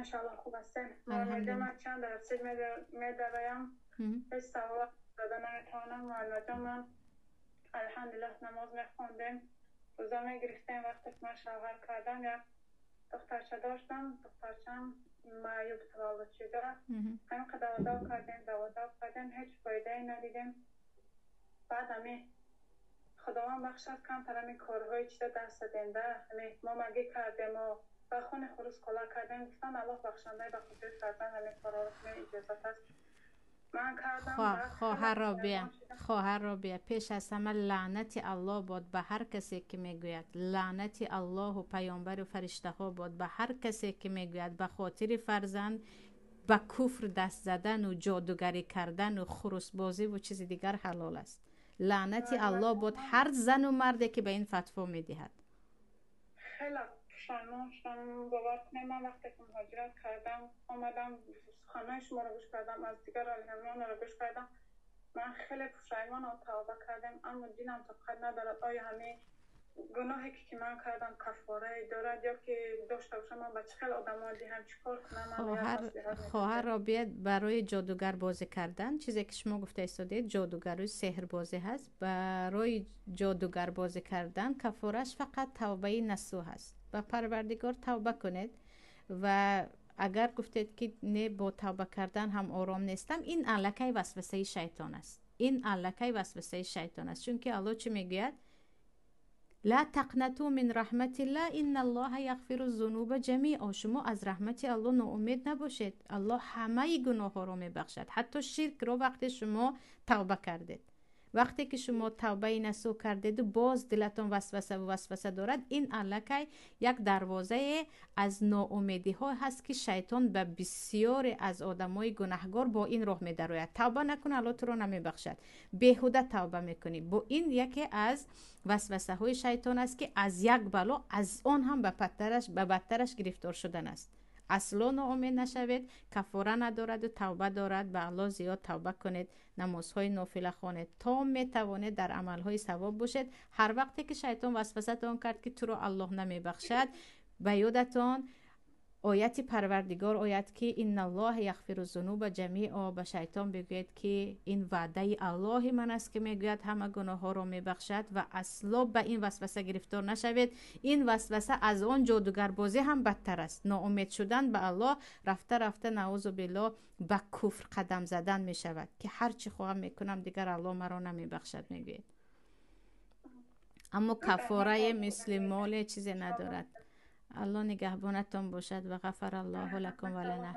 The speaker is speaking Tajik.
Иншаллоҳ, хуб ҳастем. Муаллимаҷон, ман чанд дарсид медароям, ҳеҷ савол дода наметавонам. Муаллимаҷон, ман, алҳамдулиллаҳ, намоз мехондем, рӯза мегирифтем. Вақте ки ман шавҳар кардам, як духтарча доштам. Духтарчам маъюб таваллуд шуда. Ҳамин қадар даводав кардем, даводав кардем, ҳеҷ фоидае надидем. Баъд ами Худованд бахшад, камтар ами корҳои чиза даст задем да, ами момагӣ кардему ба хуни хурус кола кардем. Гуфтан, Аллоҳ бахшандай, ба хотири фарзанд ами корҳоро кунед, иҷозат аст. Ман кардам. Хоҳар Робия, хоҳар Робия, пеш аз ҳама лаънати Аллоҳ бод ба ҳар касе ки мегӯяд, лаънати Аллоҳу паёмбару фариштаҳо бод ба ҳар касе ки мегӯяд, ба хотири фарзанд ба куфр даст задану ҷодугарӣ кардану хурусбозиву чизи дигар ҳалол аст. Лаънати Аллоҳ бод ҳар зану марде ки ба ин фатво медиҳад. Хеле пушаймон шудам, бовар кунед. Ман вақте ки муҳоҷират кардам, омадам, суханои шуморо гӯш кардам, аз дигар олимонро гӯш кардам, ман хеле пушаймонам. Тавба кардем, аммо динам тоқат надорад. Оё ҳамин гуноҳе ки ман кардам, каффорае дорад ё ки дошта бошам, ман ба чӣ хел одамо диҳам, чӣ кор кунам? Хоҳар Робия, барои ҷодугар бозӣ кардан, чизе ки шумо гуфта истодед, ҷодугару сеҳрбозӣ ҳаст, барои ҷодугар бозӣ кардан каффораш фақат тавбаи насӯҳ аст. Ба Парвардигор тавба кунед. Ва агар гуфтед ки не, бо тавба кардан ҳам ором нестам, ин аллакай васвасаи шайтон аст, ин аллакай васвасаи шайтон аст. Чунки Аллоҳ чӣ мегӯяд? Ла тақнату мин раҳматилла, инналлоҳа яғфиру зунуба ҷамиъо. Шумо аз раҳмати Аллоҳ ноумед набошед, Аллоҳ ҳамаи гуноҳҳоро мебахшад, ҳатто ширкро, вақте шумо тавба кардед. Вақте ки шумо тавбаи насӯҳ кардеду боз дилатон васвасаву васваса дорад, ин аллакай як дарвозае аз ноумедиҳо ҳаст, ки шайтон ба бисёре аз одамои гунаҳгор бо ин роҳ медарояд: тавба накун, Алло туро намебахшад, беҳуда тавба мекунӣ. Бо ин яке аз васвасаҳои шайтон аст, ки аз як бало аз он ҳам ба бадтараш гирифтор шудан аст. Асло ноумед нашавед, каффора надораду тавба дорад. Ба Аллоҳ зиёд тавба кунед, намозҳои нофила хонед, то метавонед дар амалҳои савоб бошед. Ҳар вақте ки шайтон васвасатон кард, ки туро Аллоҳ намебахшад, ба ёдатон ояти Парвардигор ояд, ки инналлоҳа яғфиру зунуба ҷамиъо. Ба шайтон бигӯед, ки ин ваъдаи Аллоҳи ман аст, ки мегӯяд, ҳама гуноҳҳоро мебахшад. Ва асло ба ин васваса гирифтор нашавед, ин васваса аз он ҷодугарбозӣ ҳам бадтар аст. Ноумед шудан ба Аллоҳ рафта рафта, наузу биллоҳ, ба куфр қадам задан мешавад, ки ҳар чӣ хоҳам мекунам, дигар Аллоҳ маро намебахшад, мегӯед. Аммо каффорае мисли моле чизе надорад. Аллоҳ нигаҳбонатон бошад. Ва ғафараллоҳу лакум ва лана.